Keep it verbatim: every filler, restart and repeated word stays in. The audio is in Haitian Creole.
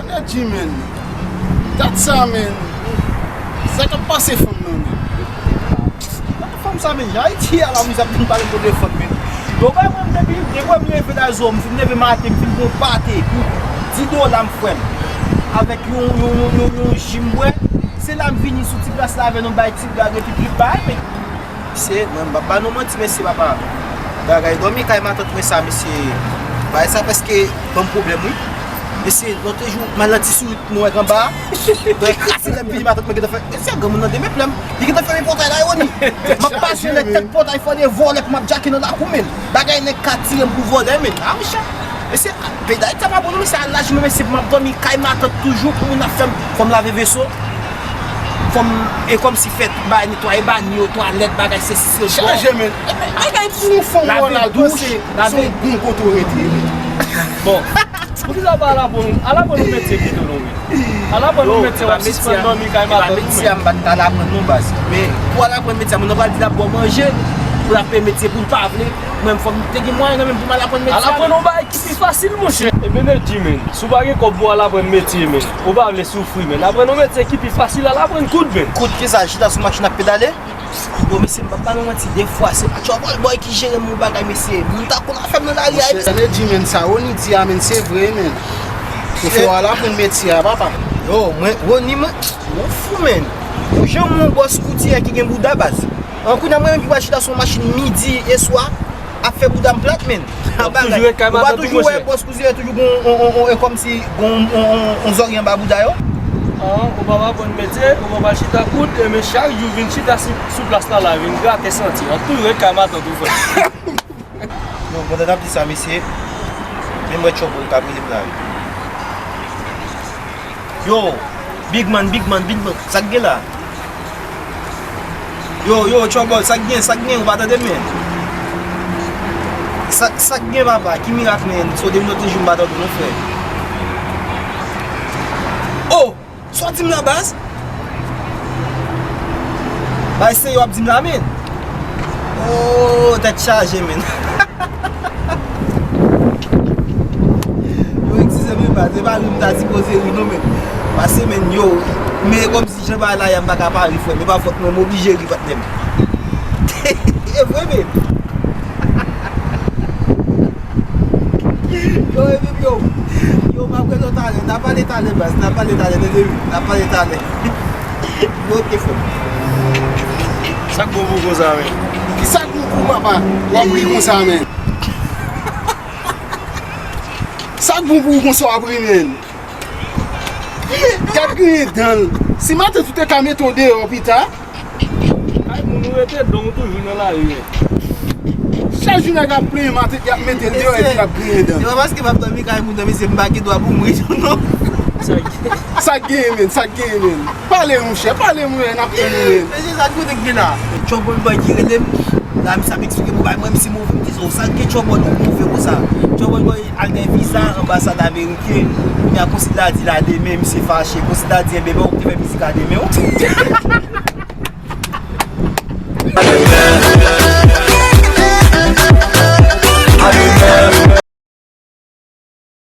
Energy, man. Dat sa, man. Sa k ap pase fanm nan, man. Fanm sa, men, jan Ayiti a la, misye ap vin pale kote fanm, men. Yo, bay mwen, depi, depi mwen leve la, zo, m fin leve maten, m fin gon pate pou dis dola, m frè m. Avèk yon, yon, yon, yon, yon ji m bwè. Se la m vini sou ti plas la avè nou bay ti blag epi trip bay, men. Mesye, mwen, m p ap ba nou manti, mesye, papa. Bagay dòmi kay matant mwen sa, mesye. Bagay sa prèske ban m pwoblèm, wi. Mesye, lòt jou, m al nan ti sourit mwen anba. Dòmi krasi lè m vini matant mwen gentan fè. Mesye, granmoun nan demen plè m. Li gentan fèmen pòtay la, Rony. M ap pase lè tèt pòtay fò de vòlè pou m ap djake nan lakou, men. Bagay nèg ka tire m pou vòlè, men. A, mesye. Mesye, peyi Dayiti a pa bon, non, mesye, al laj mwen, mesye, pou m ap dòmi kay matant toujou, pou moun ap fè m, fò m lave veso. Fò m, e kòmsi fè tout bagay, netwaye banyo, twalèt, bagay, se si, se bò. Chaje, men. Bagay pou yon fanm, lave douch, lave. Se yon bon kote w rete. Bon. Poukisa w pa al aprann, al aprann yon metye pito, non, wi. Al aprann yon metye, w ap sispann dòmi kay matant ou, men. Metye a m pa t al aprann non, baz. Men pou al aprann metye a, moun nan pral di l ap ba w manje, pou l ap peye metye pou l pa vle. Mwen, fò m te gen mwayen nan men m pou m al aprann metye a. Al aprann yon bagay ki pi fasil, monchè. E Benedji, men, si w pa gen kòb pou w al aprann metye, men, ou pa vle soufri, men, aprann yon metye ki pi fasil, al aprann koud, men. Koud kisa? Chita sou machin ap pedale? Bon, mesye, m p ap ba nou manti, defwa, se pa Trouble Boy ki jere m yon bagay, mesye. Moun ta konn afè m nan lari a, mesye. Monchè, Benedji, men, sa Rony di a, men, se vre, men. Ou fè w al aprann metye a, papa. Yo, mwen, Rony, mwen, ou fou, men. Ou janm wè yon bòs koutirè ki gen bouda, baz? An kounye a, mwen menm ki pral chita sou yon machin midi e swa, ap fè bouda m plat, men. W ap toujou ret kay matant ou, monchè. Ou pa toujou wè bòs koutirè toujou gon, on, on, on, e kòmsi gon, on, on, on zòrye anba bouda yo? An, ou pa aprann metye, ou pa pral chita koud, e men chak jou vin chita sou, sou plas la la, vin grate santi. W ap toujou ret kay matant ou, frè. Non, pandan n ap di sa, mesye, menm wè Trouble k ap rele m la, wi. Yo, big man, big man, big man, sa k gen la? Yo, yo, Trouble, sa k gen, sa k gen, ou pa tande m, men? Sa, sa k gen, papa? Ki mirak, men? So, depi lòt jou, m pa tande w, non, frè. Oh! Sa w di m la, baz? Bay se yo ap di m la, men. Oh, tèt chaje, men. Yo, eskize m, wi, baz. E pa ri m ta sipoze ri, non, men. Pase, men, yo. Men kòmsi jan bagay la ye a, m pa ka pa ri, frè m. E pa fòt mwen, m oblije ri, patnè m. E vre, men. Yo, e menm yo. Yo, m ap rele w talè. N a pale talè, baz. N a pale talè, tande, wi. N a pale talè. Yo, oke, frè m. Sa k bon pou w konsa, men? Ki sa k bon pou w, papa? W ap ri konsa, men. Sa k bon pou w konsa, w ap ri, men? Gad griyen dan l. Si matant ou te ka mete w deyò pita. Kay moun ou rete, don w toujou nan lari, men. Chak jou nèg ap plenyen matant, y ap mete l deyò epi l ap griyen dan l. Se pa paske m ap dòmi kay moun nan, mesye, m pa gen dwa pou m ri tou, non. Sa k genyen, men? Sa k genyen, men? Pale, monchè, pale, monchè, n ap tann ou, men. Mesye, sa k kote k gen la? Trouble Boy ki rele m. La, misye ap eksplike m, bay mwen, misye move, m di, "Oh, sa k gen Trouble Boy move konsa?" Trouble Boy al gen viza anbasad ameriken. Kounye a konsil la di l a demen, misye fache. Konsil la di, "Enben, men ou ki te fè mizik a demen, wi."